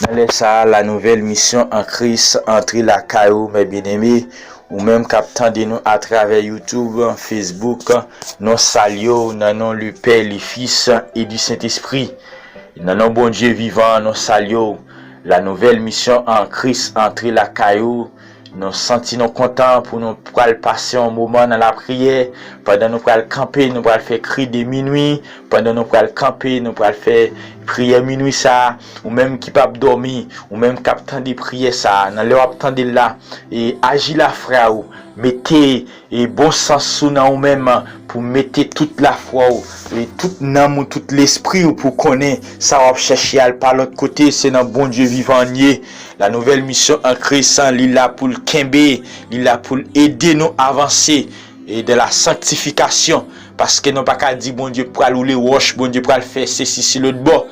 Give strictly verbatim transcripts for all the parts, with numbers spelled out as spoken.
Nan lè sa a, la nouvèl misyon an Kris antre lakay ou, mè byeneme, ou menm k ap tande nou atravè YouTube, Facebook, nou salye w nan non Lepè, Lefis e di Sentespri. Nan non Bondye vivan, nou salye w. La nouvèl misyon an Kris antre lakay ou. Nou santi nou kontan pou nou pral pase yon moman nan lapriyè. Pandan nou pral kanpe, nou pral fè kri de minwi. Pandan nou pral kanpe, nou pral fè priyè minwi sa a. Ou menm ki p ap dòmi, ou menm k ap tande priyè sa a, nan lè w ap tande l la, e aji la, frè ou, mete e bon sans ou nan ou menm pou mete tout lafwa ou, e tout nanm ou, tout lespri ou pou konnen sa w ap chèche a l pa lòt kote, se nan Bondye vivan an ye. La nouvèl misyon an Kris, li la pou l kenbe, li la pou l ede nou avanse e de la sanktifikasyon, paske nou pa ka di Bondye pral woule wòch, Bondye pral fè sesi si lòt bò,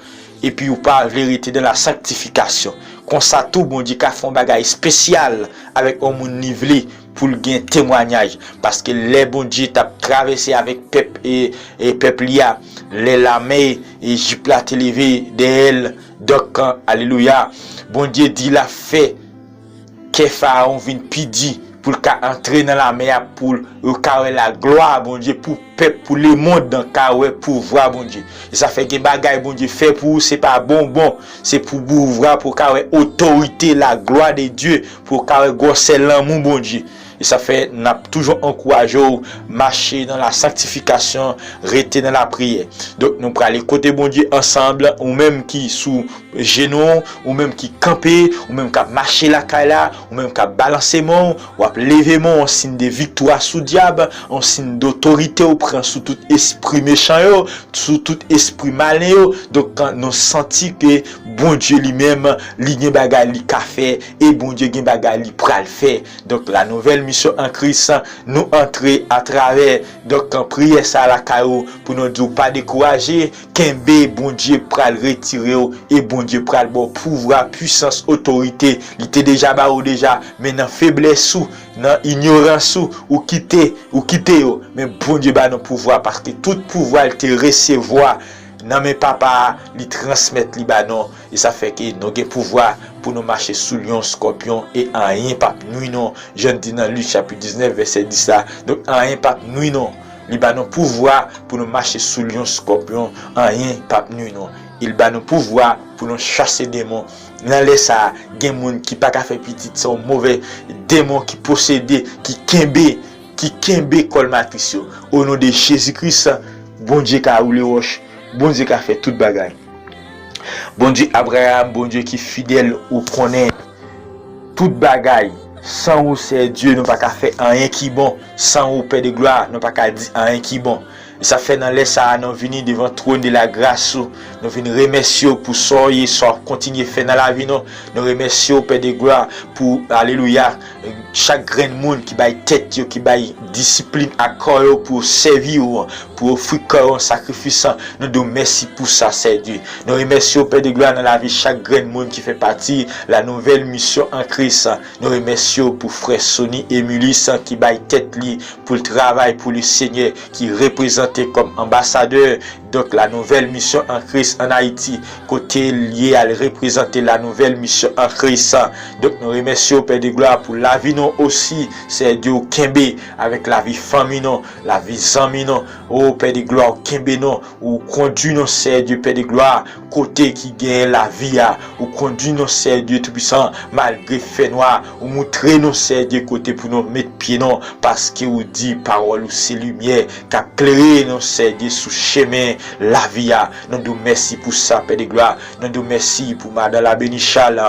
epi ou pa vle rete dan la sanktifikasyon. Konsa tou, Bondye ka fè yon bagay espesyal avèk yon moun li vle pou l gen temwanyaj. Paske lè Bondye t ap travèse avèk pèp e, e pèp li a, lè lame Ejip la te leve dèyè l, donk, alelouya, Bondye di l ap fè kè Farawon vin pi di pou l ka antre nan lamè a, pou yo ka wè laglwa a Bondye, pou pèp, pou lemonn ka wè pouvwa Bondye. E sa fè gen bagay Bondye fè pou ou, se pa bonbon, se pou pouvwa, pou w ka wè otorite, la gloire de Dieu, pou w ka wè gwosè lanmou Bondye. E sa fè n ap toujou ankouraje w mache nan la sanktifikasyon, rete nan lapriyè. Donk, nou prale kote Bondye ansanm, ou menm ki sou jenou, ou menm ki kanpe, ou menm k ap mache lakay la, ou menm k ap balanse men w, w ap leve men w, yon siy de viktwa sou dyab, yon siy dotorite ou pran sou tout espri mechan yo, sou tout espri malen yo. Donk, kan nou santi ke Bondye li menm, li gen bagay li ka fè, e Bondye gen bagay li pral fè. Donk, la nouvèl misyon an Kris, nou antre atravè, donk, priyè sa a lakay ou, pou nou di w pa dekouraje, kenbe, Bondye pral retire w, e Bondye pral ba w pouvwa, pwisans, otorite. Li te deja ba ou deja, men nan feblès ou, nan inyorans ou, ou kite, ou kite yo. Men Bondye ba nou pouvwa, paske tout pouvwa l te resevwa nan men Papa a, li transmèt li ba nou. E sa fè ke nou gen pouvwa pou nou mache sou lyon, skòpyon, e anyen p ap nwi nou. Jan l di nan Lik chapit diznèf, vèsè dis la. Donk, anyen p ap nwi nou. Li ba nou pouvwa pou nou mache sou lyon, skòpyon, anyen p ap nwi nou. E l ba nou pouvwa pou nou chase demon. Nan lè sa a, gen moun ki pa ka fè pitit, se yon move demon ki posede, ki kenbe, ki kenbe kòlmatris yo. O non de Jezi Kris, Bondye ka woule wòch, Bondye ka fè tout bagay. Bondye Abraram, Bondye ki fidèl, ou konnen tout bagay. San ou, Seyè Dye, nou pa ka fè anyen ki bon. San ou, Pè de glwa, nou pa ka di anyen ki bon. E sa fè nan lè sa a, nou vini devan twòn de la gras ou. Nou vin remèsye w pou sa w ye, sa w ap kontinye fè nan lavi nou. Nou remèsye w, Pè de glwa, pou, alelouya, chak grenn moun ki bay tèt yo, ki bay disiplin ak kò yo pou yo sèvi w, pou yo ofri kò yo an sakrifis, nou di w mèsi pou sa, Seyè Dye. Nou remèsye w, Pè de glwa, nan lavi chak grenn moun ki fè pati la nouvèl misyon an Kris. Nou remèsye w pou frè Sony Emilus ki bay tèt li pou l travay pou Lesenyè, ki reprezante kòm anbasadè, donk, la nouvèl misyon an Kris ann Ayiti, kote l ye al reprezante la nouvèl misyon an Kris. Donk, nou remèsye w, Pè de glwa, pou lavi nou osi, Seyè Dye, ou kenbe avèk lavi fanmi nou, lavi zanmi nou. O, Pè de glwa, ou kenbe nou, ou kondui nou, Seyè Dye, Pè de glwa, kote ki genyen lavi a, ou kondui nou, Seyè Dye Toupisan, malgre fènwa, ou moutre nou, Seyè Dye, kote pou nou met pye nou, paske ou di pawòl ou se limyè k ap klere nou, Seyè Dye, sou chemen lavi a. Nou di w mèsi pou sa, Pè de glwa. Nou di w mèsi pou madan Labeni Chal.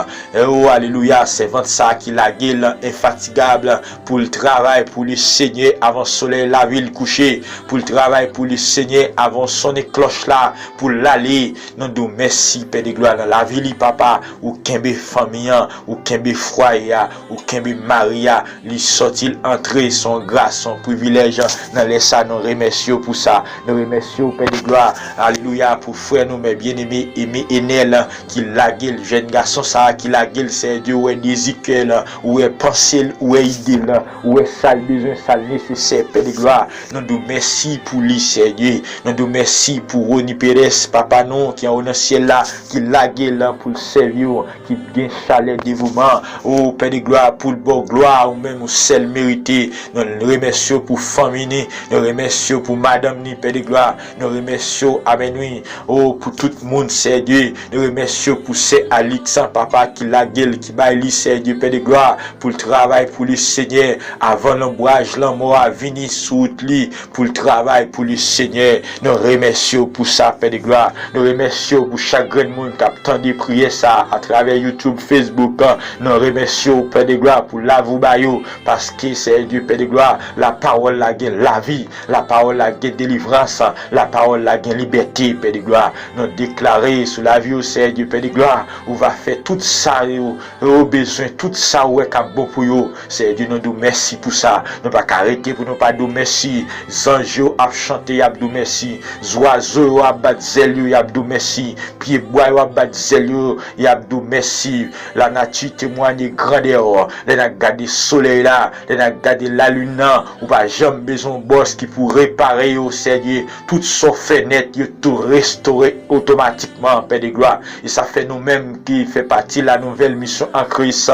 O, alelouya, sèvant sa a ki lage l enfatigab pou l travay pou Lesenyè avan solèy lavi l kouche, pou l travay pou Lesenyè avan sonnen klòch la, pou l ale. Nou di w mèsi, Pè de glwa, nan lavi li, papa, ou kenbe fanmi an, ou kenbe fwaye a, ou kenbe mari a, li sòti, l antre, se yon gras, se yon privilèj. Nan lè sa, nou remèsye w pou sa. Nou remèsye w, Pè de glwa, Alelouya, pou frè nou, mè byeneme, Eme Enèl, ki lage l, jèn gason sa a ki lage l, Sèdye, ou wè dezi kè l, ou wè panse l, ou wè ide l, ou wè sa l bezwen, sa l nesesè, Pè de glwa. Nou di w mèsi pou li, Sèdye. Nou di w mèsi pou Rony Perez, papa nou ki anwo nan syèl la, ki lage l pou l sèvi w, ki gen chalè devouman. O Pè de glwa, pou l ba w glwa, ou menm ou sèl merite. Nou remèsye w pou fanmi ni, nou remèsye w pou madanm ni, Pè de glwa. Nou remèsye w, amèn wi. O, pou tout moun, Sèdye. Nou remèsye w pou sè Alix, papa ki lage l, ki bay li, Sèdye, Pè de glwa, pou l travay pou li, Senyè. Avan lonbraj lanmò a vini sou wout li, pou l travay pou li, Senyè. Nou remèsye w pou sa, Pè de glwa. Nou remèsye w pou chak grenn moun k ap tande priyè sa a atravè YouTube, Facebook. Nou remèsye w, Pè de glwa, pou lavi w ba yo, paske, Sèdye, Pè de glwa, lapawòl la gen lavi, lapawòl la gen delivrans, lapawòl la gen libète, Pè de glwa. Nou deklare sou lavi yo, Sèdye, Pè de glwa, ou va fè tout sa yo, yo bezwen, tout sa ou wè k ap bon pou yo. Sèdye, nou di w mèsi pou sa. Nou pa ka rete pou nou pa di w mèsi. Zanj yo ap chante, y ap di w mèsi. Zwazo yo ap bat zèl yo, y ap di w mèsi. Pyebwa yo ap bat zèl yo, y ap di w mèsi. Lanati temwanye grandè w. Lè n ap gade solèy la, lè n ap gade lalin nan, ou pa janm bezwen yon bòs ki pou repare yo, Sèdye. Tout sa w fè nèt, yo tou restore otomatikman, Pè de glwa. E sa fè nou menm ki fè pati la nouvèl misyon an Kris.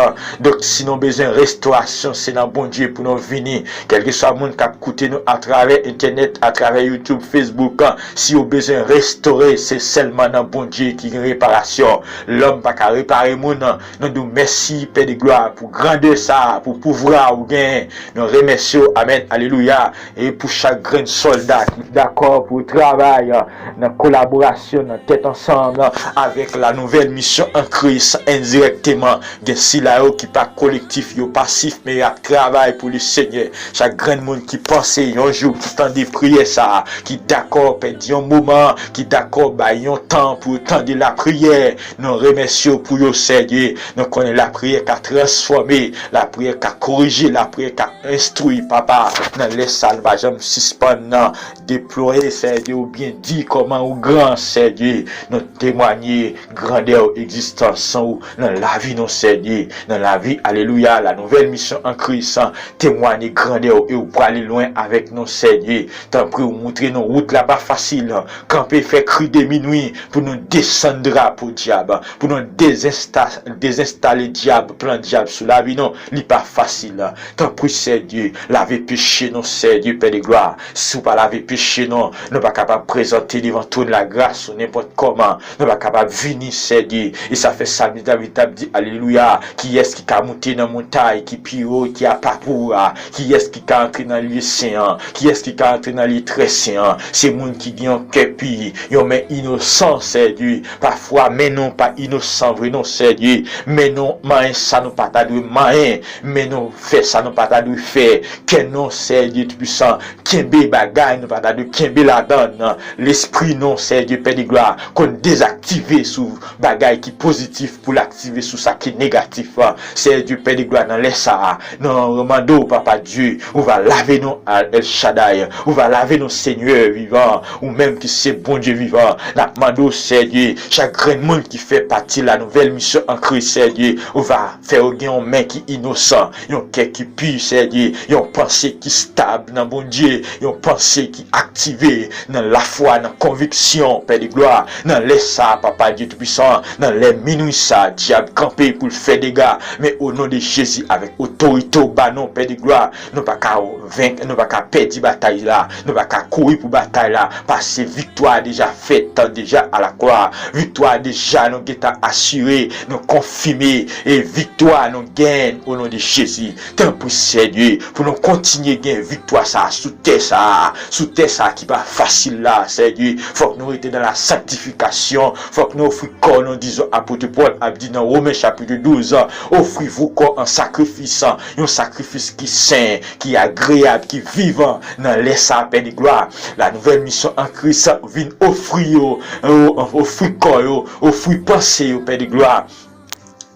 Donk, si nou bezwen restorasyon, se nan Bondye pou nou vini. Kèlkeswa moun k ap koute nou atravè entènèt, atravè YouTube, Facebook, si yo bezwen restore, se sèlman nan Bondye ki gen reparasyon. Lòm pa ka repare moun. Nou di w mèsi, Pè de glwa, pou grandè sa a, pou pouvwa ou genyen. Nou remèsye w. Amèn. Alelouya. E pou chak grenn sòlda ki dakò pou travay, nan kolaborasyon, nan tèt ansanm, avèk la nouvèl misyon an Kris, endirèkteman, gen sila yo ki pa kolektif, yo pasif, men y ap travay pou le Senyè. Chak grenn moun ki panse yon jou, ki tande priyè sa a, ki dakò pèdi yon moman, ki dakò bay yon tan pou yo tande lapriyè, nou remèsye w pou yo, Sèdye. Nou konnen lapriyè ka transfòme, lapriyè ka korije, lapriyè ka enstwi, papa. Nan lè sa, nou pa janm sispann nan deplore, Sèdye, oubyen di kòman ou gran, Sèdye. Nou temwanye grandè w, egzistans ou nan lavi nou, Sèdye. Nan lavi, alelouya, la nouvèl misyon an Kris, temwanye grandè w e ou prale lwen avèk nou, Sèdye. Tanpri, ou moutre nou wout la pa fasil. Kanpe fè kri de minwi pou nou desann drapo dyab, pou nou dezensta-, dezenstale dyab, plan dyab sou lavi nou. Li pa fasil. Tanpri, Sèdye, lave peche nou, Sèdye, Pè de glwa. Si w pa lave peche nou, nou pa kapab prezante devan twòn lagras ou nenpòt kòman. Nou pa kapab vini, Sèdye. E sa fè Salmis David t ap di, alelouya, kiyès ki ka moute nan montay ki pi wo ki apa pou ou a? Kiyès ki ka antre nan lye sen an? Kiyès ki ka antre nan lye trè sen an? Se moun ki gen yon kè pi, yon men inosan, Sèdye. Pafwa, men nou pa inosan vre non, Sèdye. Men nou manyen sa nou pa ta dwe manyen. Men nou fè sa nou pa ta dwe fè. Kè nou, Sèdye Toupisan, kenbe bagay nou pa ta dwe kenbe ladann. Lespri nou, Sèdye Pè de glwa, konn dezaktive sou bagay ki pozitif pou l aktive sou sa ki negatif. Sèdye Pè de glwa, nan lè sa a, nou mande w, Papa Dye, ou va lave nou, El Shaddai, ou va lave nou, Senyè vivan, ou menm ki se Bondye vivan. N ap mande w, Sèdye, chak grenn moun ki fè pati la nouvèl misyon an Kris, Sèdye, ou va fè yo gen yon men ki inosan, yon kè ki pi, Sèdye, yon panse ki stab nan Bondye, yon panse ki aktive nan lafwa, nan konviksyon, Pè de glwa. Nan lè sa a, Papa Dye Toupisan, nan lè minwi sa a, dyab kanpe pou l fè dega. Men o non de Jezi, avèk otorite w ba nou, Pè de glwa, nou pa ka venk, nou pa ka pèdi batay la, nou pa ka kouri pou batay la, paske viktwa a deja fèt, deja a la kwa. Viktwa a deja nou gentan asire, nou konfime, e viktwa nou genyen o non de Jezi. Tanpri, Sèdye, pou nou kontinye gen viktwa sa a sou tè sa a, sou tè sa a ki pa fasil la, Sèdye. Fòk nou rete nan la sanktifikasyon, fòk nou ofri kò nou, dizon apot Pòl ap di nan Women chapit douz, ofri vou kò an sakrifis, yon sakrifis ki sen, ki agreyab, ki vivan. Nan lè sa a, Pè de glwa, la nouvèl misyon an Kris vin ofri yo, yo, ofri kò yo, ofri panse yo, Pè de glwa.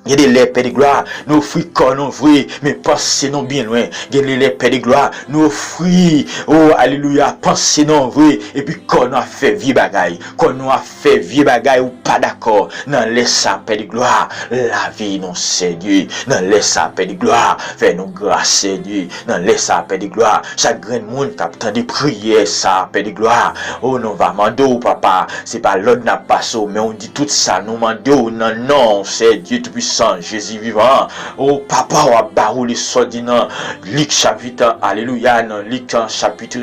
Gen de lè, Pè de glwa, nou ofri kò nou vre, men panse nou byen lwen. Gen de lè, Pè de glwa, nou ofri, o, alelouya, panse nou vre, epi kò nou ap fè vye bagay. Kò nou ap fè vye bagay ou pa dakò. Nan lè sa, Pè de glwa, lave nou, Sèdye. Nan lè sa, Pè de glwa, fè nou gras, Sèdye. Nan lè sa, Pè de glwa, chak grenn moun k ap tande priyè sa, Pè de glwa, o, nou va mande w, papa. Se pa lòd n ap pase w, men w di tout sa nou mande w nan non w, Sèdye Toupisan, Jezi vivan. O, papa, w ap ba w li sòdi nan Lik chapit, alelouya, nan Lik chapit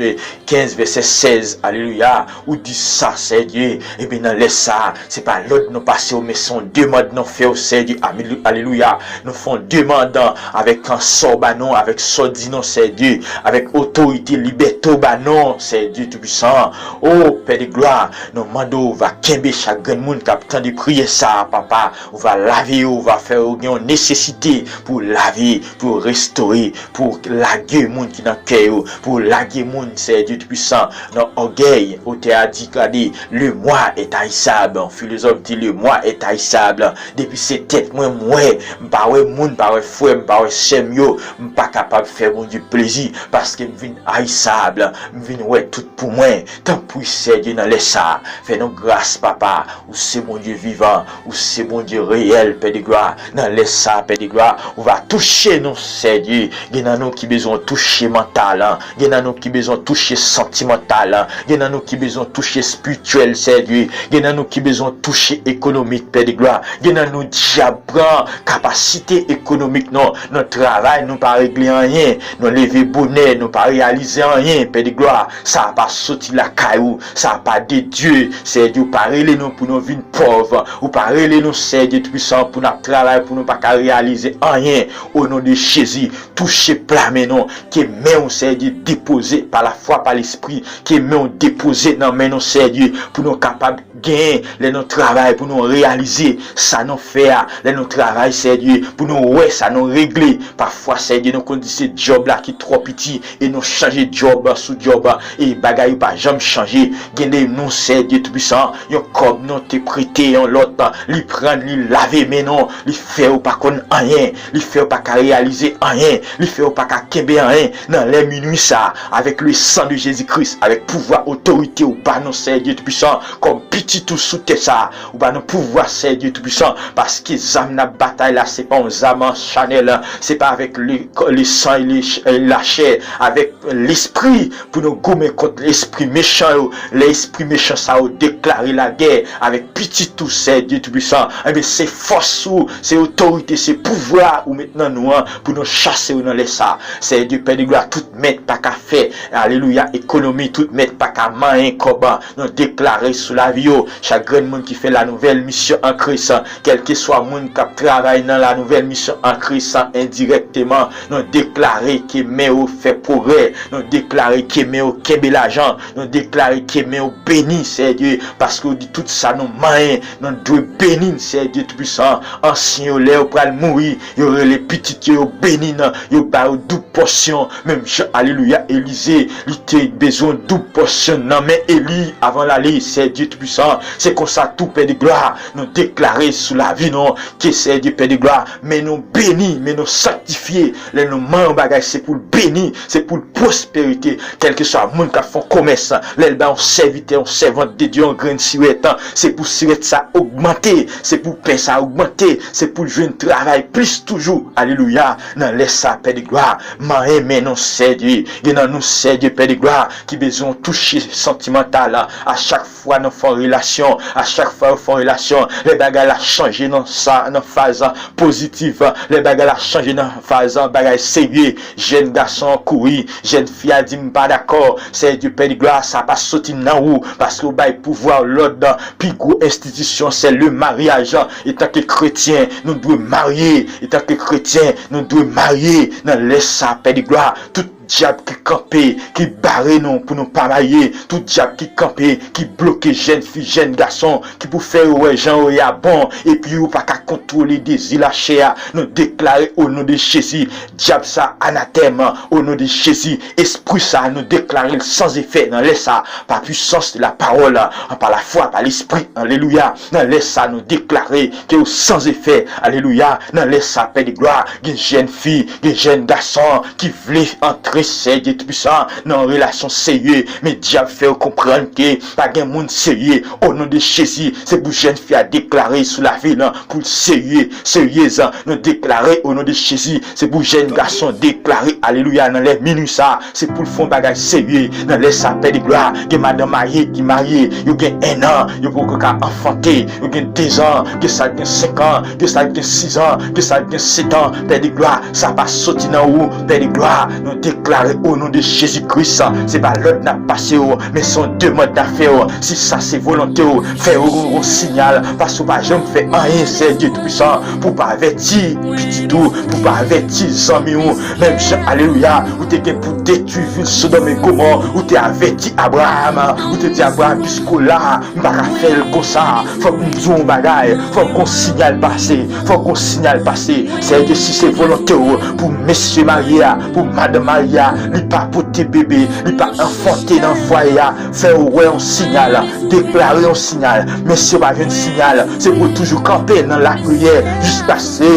kenz, vèsè sèz, alelouya, ou di sa, Sèdye, ebyen, nan lè sa, se pa lòd nou pase w, men se yon demann nou fè w, Sèdye, alelouya, nou fè yon demann avèk sa w ba nou, avèk sòdi nou, Sèdye, avèk otorite, libète w ba nou, Sèdye Toupisan. O, Pè de glwa, nou mande w va kenbe chak grenn moun k ap tande priyè sa, papa, ou va lave yo, ou va fè yo gen yon nesesite pou lave, pou restore, pou lage moun ki nan kè yo, pou lage moun, Sèdye Toupisan, nan ògèy. Otè a di, gade, le moi est haïssable. Yon filozòf di, le moi est haïssable. Depi se tèt mwen m wè, m pa wè moun, m pa wè frè m, m pa wè sè m yo, m pa kapab fè Bondye plezi, paske m vin ayisab, m vin wè tout pou mwen. Tanpri, Sèdye, nan lè sa, fè nou gras, papa. Ou se Bondye vivan, ou se Bondye reyèl, Pè de glwa. Nan lè sa, Pè de glwa, ou va touche nou, Sèdye. Gen nan nou ki bezwen touche mantal, gen nan nou ki bezwen touche santimantal, gen nan nou ki bezwen touche espirityèl, Sèdye. Gen nan nou ki bezwen touche ekonomik, Pè de glwa. Gen nan nou dyab pran kapasite ekonomik nou. Nou travay, nou pa regle anyen. Nou leve bonè, nou pa reyalize anyen, Pè de glwa. Sa pa soti lakay ou. Sa pa de Dye, Sèdye, ou pa rele nou pou nou vin pòv. Ou pa rele nou, Sèdye Toupisan, pou n ap travay, pou nou pa ka reyalize anyen. O non de Jezi, touche pla men nou. Ke men w, Sèdye, depoze pa lafwa, pa lespri. Ke men w depoze nan men nou, Sèdye, pou nou kapab genyen lè nou travay, pou nou reyalize sa nou fè a. Lè nou travay, Sèdye, pou nou wè sa nou regle. Pafwa, Sèdye, nou konn di se djòb la ki twò piti, e nou chanje djòb sou djòb, e bagay yo pa janm chanje. Gen de nou, Sèdye Toupisan, yon kòb nou te prete yon lòt, li pran, li lave men nou, li fè w pa konn anyen, li fè w pa ka reyalize anyen, li fè w pa ka kenbe anyen. Nan lè minui sa, avèk le sang de Jésus-Christ, avèk pouvwa, otorite ou ba nou, Sèdye Toupisan, kòm pitit ou sou tè sa, ou ba nou pouvwa, Sèdye Toupisan, paske zam n ap batay la, se pa yon zam an chanèl, se pa avèk le, le san e le ch-, e lachè, avèk lespri, pou nou goumen kont lespri mechan yo. Lè espri mechan sa yo deklare lagè avèk pitit ou, Sèdye Toupisan, enben, se fòs ou, se otorite, se pouvwa ou met nan nou an pou nou chase yo nan lè sa. Sèdye, Pè de glwa, tout mèt pa ka fè, alelouya, ekonomi, tout mèt pa ka manyen kòb, nou deklare sou lavi yo. Chak grenn moun ki fè la nouvelle mission en Christ, kèlkeswa moun k ap travay nan la nouvelle mission en Christ endirèkteman, nou deklare ke men yo fè pwogrè, nou deklare ke men yo kenbe lajan, nou deklare ke men yo beni, Sèdye, paske ou di tout sa nou manyen, nou dwe beni, Sèdye Toupisan. Ansyen yo, lè yo pral mouri, yo rele pitit yo, yo beni, yo ba yo doub pòsyon, menm jan, alelouya, Elize, li te bezwen doub pòsyon nan men Eli avan l ale, Sèdye Toupisan. Se konsa tou, Pè de glwa, nou deklare sou lavi nou ke, Sèdye, Pè de glwa, men nou beni, men nou sanktifye. Lè nou manyen yon bagay, se pou l beni, se pou l pwosperite. Kèlkeswa moun k ap fè yon komès, lè l bay yon sèvitè, yon sèvant de Dye, yon grenn sirèt, se pou sirèt sa ogmante, se pou pen sa ogmante, se pou l jwenn travay plis toujou. Alelouya! Nan lè sa, Pè de glwa, manyen men nou, Sèdye. Gen nan nou, Sèdye, Pè de glwa, ki bezwen touche santimantal. A chak fwa nou fè yon relasyon, a chak fwa yo fè yon relasyon, lè bagay la chanje nan sa, nan faz pozitif, lè bagay la chanje nan faz bagay serye, jèn gason an kouri, jèn fi a di, "M pa dakò." Sèdye, Pè de glwa, sa pa soti nan ou, paske ou bay pouvwa, lòd, pi gwo enstitisyon, se le maryaj. Etanke kretyen, nou dwe marye. Etanke kretyen, nou dwe marye. Nan lè sa, Pè de glwa, tout Dyab ki kanpe, ki bare nou pou nou pa marye, tout dyab ki kanpe, ki bloke jèn fi, jèn gason, ki pou fè yo wè jan yo ye a bon, epi yo pa ka kontwole dezi lachè a, nou deklare o non de Jezi, dyab sa anatèm, o non de Jezi, espri sa, nou deklare l san efè nan lè sa, pa pwisans de la pawòl, pa la fwa, pa lespri, alelouya, nan lè sa, nou deklare ke yo san efè, alelouya, nan lè sa, Pè de glwa, gen jèn fi, gen jèn gason ki vle antre, Sèdye Toupisan, nan yon relasyon serye, men dyab fè yo konprann ke pa gen moun serye. O non de Jezi, se pou jèn fi a deklare sou lavi l pou l serye, seryez. Nou deklare o non de Jezi, se pou jèn gason deklare, alelouya, nan lè minwi sa, se pou l fè yon bagay serye. Nan lè sa, Pè de glwa, gen madanm marye ki marye, yo gen en an, yo poko ka anfante, yo gen dezan, gen sa k gen senk an, gen sa k gen sis an, gen sa k gen sèt an, Pè de glwa, sa pa soti nan ou, Pè de glwa, nou deklare o non de Jezi Kris, se pa lòd n ap pase w, men se yon demann n ap fè w, si sa se volonte w, fè yo yon sinyal, paske w pa janm fè anyen, Sèdye Toupisan, pou w pa avèti pitit ou, pou w pa avèti zanmi w, menm jan, alelouya, ou te gen pou detwi vil Sodòm e Gomò, ou te avèti Abraram, ou te di Abraram, piske w la, m pa ka fè l konsa. Fòk m di w yon bagay. Fòk gon sinyal pase. Fòk gon sinyal pase. Sèdye, si se volonte w pou mesye marye a, pou madanm marye a, li pa pote bebe, li pa anfante nan fwaye a, fè w wè yon sinyal, deklare yon sinyal. Men si w pa jwenn sinyal, se pou w toujou kanpe nan lapriyè jiskaske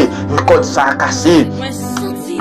kòd sa a kase.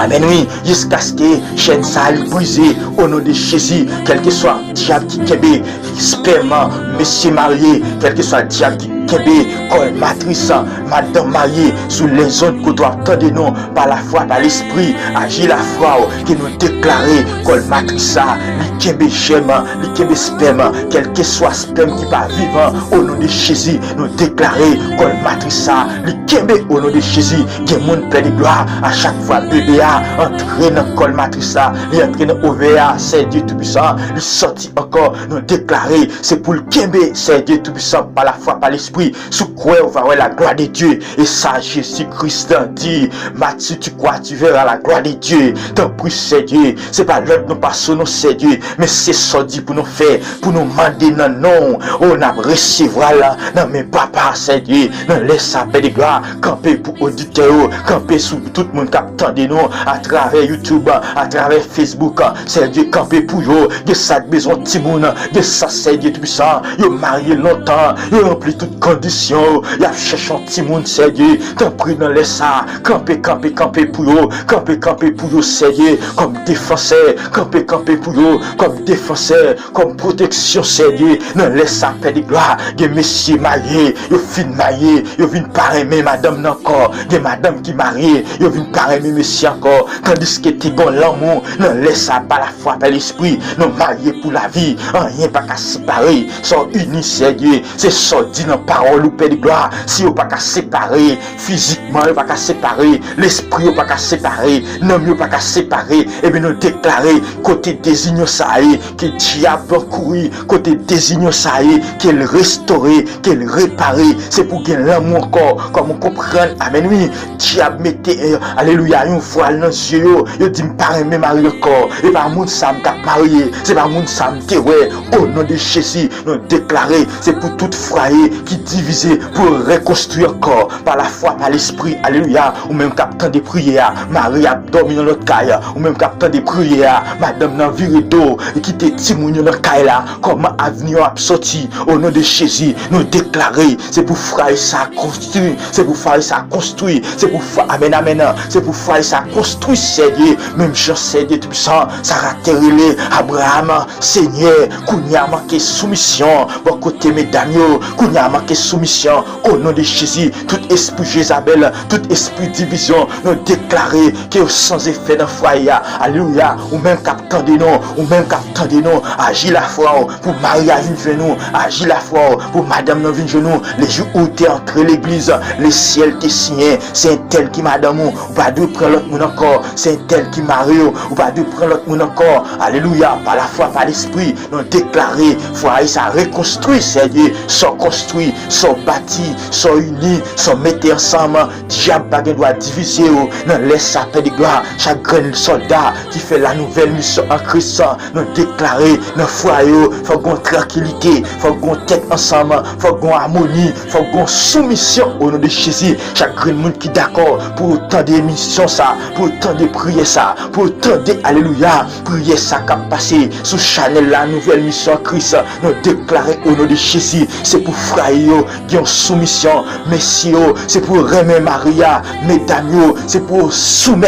Amèn, wi. Jiskaske chèn sa a li brize, o non de Jezi, kèlkeswa dyab ki kenbe spèm mesye marye, kèlkeswa dyab ki kenbe kòl matris madanm marye sou lèzond kote w ap tande nou, pa lafwa, pa lespri, aji lafwa w, ke nou deklare kòl matris sa, li kenbe jèm, li kenbe spèm, kèlkeswa spèm ki pa vivan, o non de Jezi, nou deklare kòl matris sa, li kenbe o non de Jezi. Gen moun, Pè de glwa, a chak fwa bebe a antre nan kòl matris la, li antre nan ovè a, Sèdye Toupisan, li sòti ankò, nou deklare se pou l kenbe, Sèdye Toupisan, pa lafwa, pa lespri. Si w kwè, ou va wè la gloire de Dieu. E sa Jezi Kris di, Mat, si tu crois, tu verras la gloire de Dieu. Tanpri, Sèdye, se pa lòd nou pase w non, Sèdye, men se sa w di pou nou fè, pou nou mande nan non w. O, n ap resevwa l nan men Papa, Sèdye, nan lè sa, Pè de glwa, kanpe pou oditè yo, kanpe sou tout moun k ap tande nou atravè YouTube, atravè Facebook, Sèdye, kanpe pou yo. Gen sa k bezwen timoun, gen sa, Sèdye Toupisan, yo marye lontan, yo ranpli tout kondisyon, y ap chèche yon timoun, Sèdye, tanpri nan lè sa, kanpe, kanpe, kanpe pou yo, kanpe, kanpe pou yo, Sèdye, kòm defansè, kanpe, kanpe pou yo, kòm defansè, kòm pwoteksyon, Sèdye, nan lè sa, Pè de glwa, gen mesye marye, yo fin marye, yo vin pa renmen madanm nan ankò, gen madanm ki marye, yo vin pa renmen mesye ankò, tandiske te gon lanmou, nan lè sa, pa lafwa, pa lespri, nou marye pou lavi, anyen pa ka separe, sa w ini, Sèdye, se sa w di nan pawòl ou, Pè de glwa, si yo pa ka separe, fizikman yo pa ka separe, lespri yo pa ka separe, nanm yo pa ka separe, ebyen nou deklare kote dezinyon sa a ye, ke dyab kouri, kote dezinyon sa a ye, ke l restore, ke l repare, se pou gen lanmou ankò, kòm ou konprann, amèn wi, dyab mete, eh, alelouya, yon vwal nan zye yo, yo di m pa renmen mari ankò, e pa moun sa m t ap marye, se pa moun sa m te wè, o non de Jezi, nou deklare, se pou tout fwaye ki divize, pou rekonstwi ankò, pa lafwa, pa lespri, alelouya, ou menm k ap tande priyè a, mari ap dòmi nan lòt kay, ou menm k ap tande priyè a, madanm nan vire do, e kite timoun yo nan kay la, kòman avni yo ap sòti, o non de Jezi, nou deklare, se pou fwaye sa konstwi, se pou fwaye sa konstwi, se pou fwa-, amèn, amèn, se pou fwaye sa konstwi, Sèdye, menm jan Sèdye Toupisan, Sara te rele Abraram, Senyè, kounye a manke soumisyon, bò kote medam yo, kounye a manke soumisyon, o non de Jezi, tout espri Jezabèl, tout espri divizyon, nou deklare ke yo san efè nan fwaye a, alelouya, ou menm k ap tande nou, ou menm k ap tande nou, aji lafwa w, pou mari a vin jwenn ou, aji lafwa w, pou madanm nan vin jwenn ou, le jou ou te antre legliz, le syèl te siyen, se entèl ki madanm ou, ou pa dwe pran lòt moun ankò, se entèl ki mari w, ou pa dwe pran lòt moun ankò, alelouya, pa lafwa, pa lespri, nou deklare fwaye sa rekonstwi, Sèdye, sa w konstwi, Sa w bati, sa w ini, sa w mete ansanm, dyab pa gen dwa divize w. Nan lè sa, Pè de glwa, chak grenn sòlda ki fè la nouvèl misyon an Kris, nou deklare nan fwaye yo, fòk gon trankilite, fòk gon tèt ansanm, fòk gon amoni, fòk gon soumisyon o non de Jezi. Chak grenn moun ki dakò pou yo tande misyon sa, pou yo tande priyè sa, pou yo tande, alelouya, priyè sa k ap pase sou chanèl la, nouvèl misyon an Kris, nou deklare o non de Jezi, se pou fwaye yo gen yon soumisyon, mesye yo, se pou yo renmen mari a, medam yo, se pou yo soumèt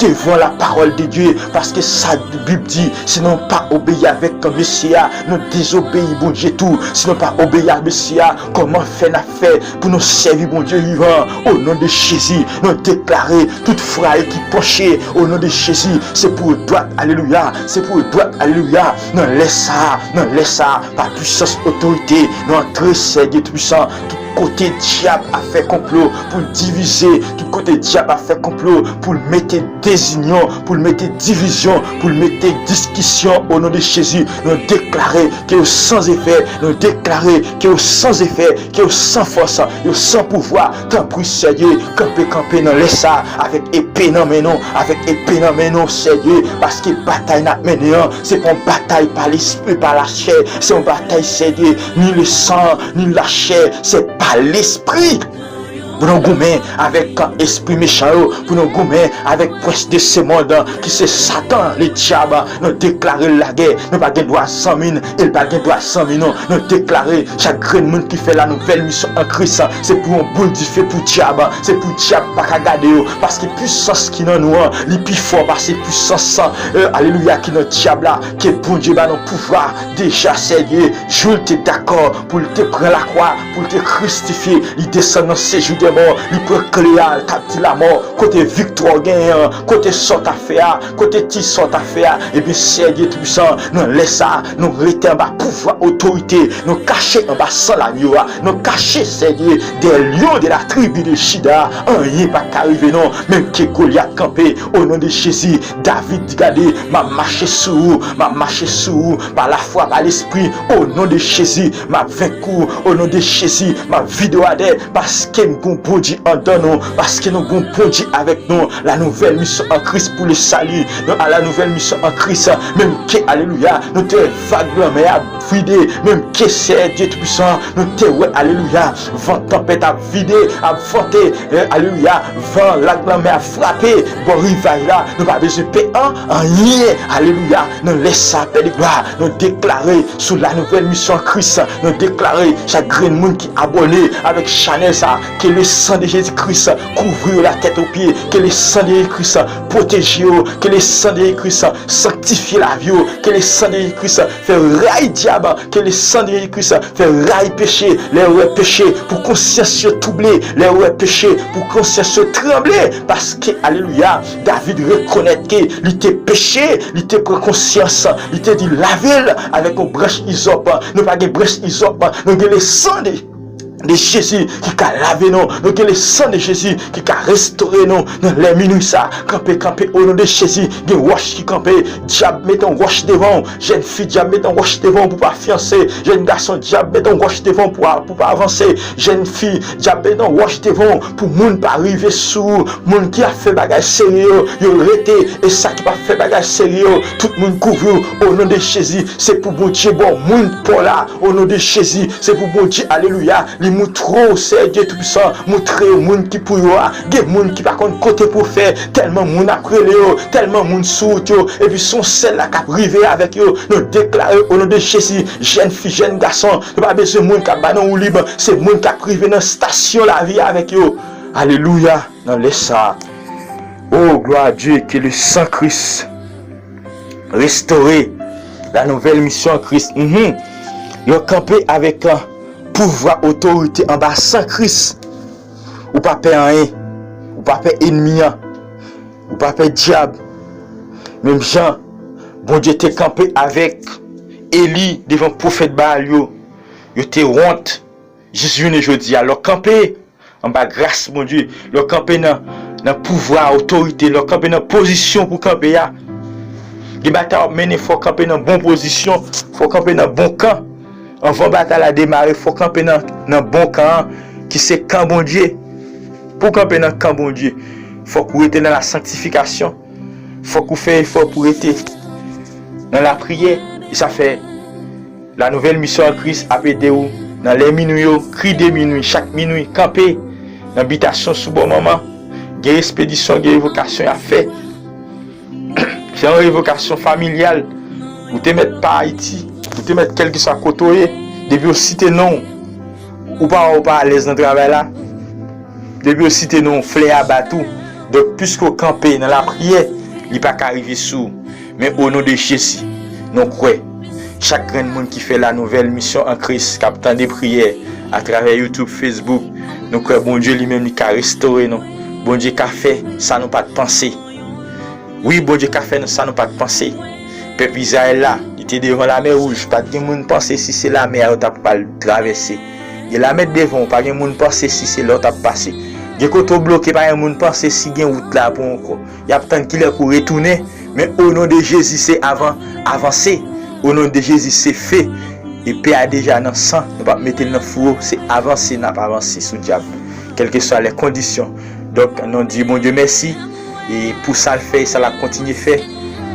devan la parole de Dieu, paske sa Bib di, si nou pa obeyi avèk mesye a, nou dezobeyi Bondye tou. Si nou pa obeyi a mesye a, kòman fè n ap fè pou nou sèvi Bondye vivan? O non de Jezi, nou deklare tout fwaye ki panche, o non de Jezi, se pou yo dwat, alelouya, se pou yo dwat, alelouya. Nan lè sa, nan lè sa, pa pwisans otorite, nou antre Sènye Toupisan, tout kote dyab ap fè konplo pou l divize, tout kote dyab ap fè konplo pou l mete dezinyon, pou l mete divizyon, pou l mete diskisyon, o non de Jezi, nou deklare ke yo san efè, nou deklare ke yo san efè, ke yo san fòs, yo san pouvwa. Tanpri, Sènye, kanpe, kanpe nan lè sa avèk epe nan men nou, avèk epe nan men nou, Sènye, paske batay n ap mennen an, se pa yon batay pa lespri, pa lachè, se yon batay, Sènye, ni le san, ni lachè, se pa lespri. Pou nou goumen avèk espri mechan yo, pou nou goumen avèk prens de se mond ki se Satan, le dyab, nou deklare l lagè, nou pa gen dwa zanmi n, e l pa gen dwa zanmi nou. Nou deklare chak grenn moun ki fè la nouvèl misyon an Kris, se pou yon boul dife pou dyab, se pou dyab pa ka gade yo, paske pwisans ki nan nou an, li pi fò pase pwisans, e, alelouya, ki nan dyab la, ke Bondye ba nou pouvwa deja, Sènye, jou l te dakò pou l te pran lakwa, pou l te kristifye, li desann nan sejou dè mò, li pran kle a, l t ap di lamò, kote viktwa w genyen an, kote sa w t ap fè a, kote ti sa w t ap fè a, ebyen, Sènye Toupisan, nan lè sa a, nou rete anba pouvwa otorite, nou kache anba san lagno a, nou kache, Sènye, dèyè lyon de la tribi de Jida, anyen pa ka rive nou, menm ke Golyat kanpe, o non de Jezi, David di, gade, m ap mache sou ou, m ap mache sou ou, pa lafwa, pa lespri, o non de Jezi, m ap venk ou, o non de Jezi, m ap vide w atè, paske m gon Bondye andan nou, paske nou gon Bondye avèk nou. La nouvèl misyon an Kris pou le sali, nou a la nouvèl misyon an Kris, menm ke, alelouya, nou te vag lanmè a vide, menm ke Sènye Toupisan, nou te wè, alelouya, van tanpèt ap vide, ap vante, e, alelouya, van lag lanmè ap frape bò rivaj la, nou pa bezwen pè an, anyen, alelouya, nan lè sa, Pè de glwa, nou deklare sou la nouvèl misyon an Kris, nou deklare chak grenn moun ki abòne avèk chanèl sa, ke le san de Jezi Kris kouvri yo la tèt o pye, ke le san de Jezi Kris pwoteje yo, ke le san de Jezi Kris sanktifye lavi yo, ke le san de Jezi Kris fè ray dyab, ke le san de Jezi Kris fè ray peche, lè yo wè peche pou konsyans yo twouble, lè yo wè peche pou konsyans yo tranble, paske, alelouya, David rekonèt ke li te peche, li te pran konsyans, li te di lave l avèk yon branch izòp, nou pa gen branch izòp, nou gen le san de de Jezi ki ka lave nou. Nou gen le san de Jezi ki ka restore nou nan lè minwi sa. Kanpe, kanpe, o non de Jezi. Gen wòch ki kanpe. Dyab mete yon wòch devan w. Jèn fi, dyab mete yon wòch devan w pou pa fiyanse. Jèn gason, dyab mete yon wòch devan w pou, pou pa avanse. Jèn fi, dyab mete yon wòch devan w pou moun pa rive sou ou. Moun ki ap fè bagay serye yo, yo rete. E sa ki pa fè bagay serye yo, tout moun kouvri w. O non de Jezi, se pou Bondye ba w moun pa w la. O non de Jezi, se pou Bondye, alelouya, li moutre w, Sènye Toupisan, moutre yo moun ki pou yo a. Gen moun ki pa konn kote pou fè, tèlman moun ap rele yo, tèlman moun sou wout yo, epi se yon sèl la k ap rive avèk yo. Nou deklare, o non de Jezi, jèn fi, jèn gason, nou pa bezwen moun k ap ba nou woulib, se moun k ap rive nan estasyon lavi avèk yo. Alelouya, nan lè sa. O, gloire à Dieu, que le sang Christ restore la nouvelle mission en Christ. Mhm. Lè w kanpe avèk, uh, pouvwa, otorite anba san Kris, ou pa pè anyen. Ou pa pè enmi an. Ou pa pè dyab. Menm jan Bondye te kanpe avèk Eli devan pwofèt Baal yo, yo te wont jis jounen jodi a. Lè w kanpe anba gras Bondye, lè w kanpe nan, nan pouvwa, otorite, lè w kanpe nan pozisyon pou kanpe a. Gen batay w ap mennen, fò w kanpe nan bon pozisyon, fò w kanpe nan bon kan. Anvan batay la demare, fò w kanpe nan, nan bon kan an, ki se kan Bondye. Pou w kanpe nan kan Bondye, fòk ou rete nan la sanktifikasyon. Fòk ou fè efò pou w rete nan lapriyè. E sa fè La Nouvelle Mission en Christ ap ede w nan lè minwi yo, kri de minwi, chak minwi, kanpe nan bitasyon sou bò manman. Gen espedisyon, gen revokasyon y ap fè. Se yon revokasyon familyal. Ou te mèt pa Ayiti, ou te mèt kèlkeswa kote w ye, depi yo site non w, ou pa wè ou pa alèz nan travay la. Depi yo site non w, flè a bat ou. Donk, piske w kanpe nan lapriyè, li pa ka rive sou ou. Men o non de Jezi, nou kwè. Chak grenn moun ki fè La Nouvelle Mission en Christ, k ap tande priyè atravè YouTube, Facebook, nou kwè Bondye li menm li ka restore nou. Bondye ka fè sa nou pa t panse. Wi, Bondye ka fè nou sa nou pa t panse. Pèp Izrayèl la, li te devan Lamè Wouj, pa t gen moun panse si se lamè a yo t ap pral travèse. Gen lamè devan w, pa gen moun panse si se la w t ap pase. Gen kote w bloke, pa gen moun panse si gen wout la pou w ankò. Y ap tann kilè pou w retounen, men o non de Jezi se avan, avanse. O non de Jezi se fe. Epe a deja nan san, nou p ap mete l nan fouwo, se avanse n ap avanse sou dyab. Kèlkeswa lè kondisyon. Donk, nou di Bondye mèsi, e pou sa l fè e sa l ap kontinye fè.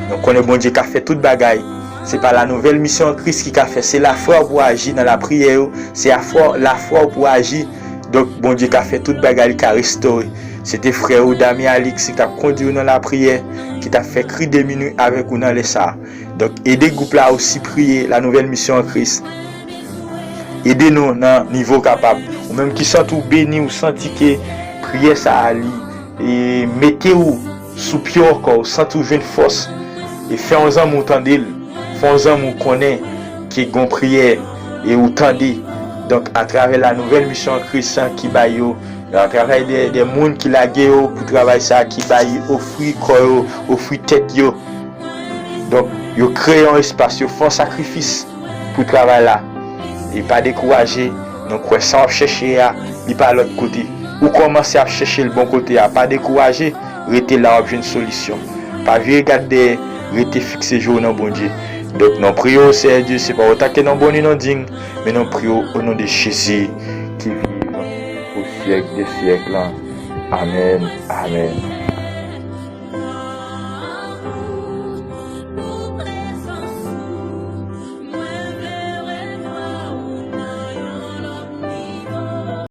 Nou konnen Bondye ka fè tout bagay. Se pa La Nouvelle Mission en Christ ki ka fè, se lafwa w pou aji nan lapriyè yo, se afwa, lafwa w pou aji. Donk, Bondye ka fè tout bagay, li ka restore. Se te frè ou, Damien Alix, ki t ap kondui w nan lapriyè, ki t ap fè kri de minwi avèk ou nan lè sa a. Donk, ede gwoup la osi priye, La Nouvelle Mission en Christ. Ede nou nan nivo w kapab. Ou menm ki santi w beni, ou santi ke priyè sa a li, e, mete w sou pye w ankò, ou santi w jwenn fòs, e fè yon zanmi w tande l. Fè yon zanmi w konnen ke gon priyè, e ou tande. Donk, atravè La Nouvelle Mission en Christ ki bay yo, atravè de, de moun ki lage yo pou travay sa, ki bay, ofri kò yo, ofri tèt yo. Donk, yo kreye yon espas, yo fè yon sakrifis pou travay la. E pa dekouraje, nou kwè sa w ap chèche a, li pa lòt kote. Ou kòmanse ap chèche l bon kote a, pa dekouraje, rete la w ap jwenn solisyon. Pa vire gad dèyè, rete fikse je w nan Bondye. Donk, nou priye w, Seyè Dye, se pa w tanke non bon ni non dign, men nou priye w o non de Jezi ki viv pou syèk de syèk lan. Amèn, amèn.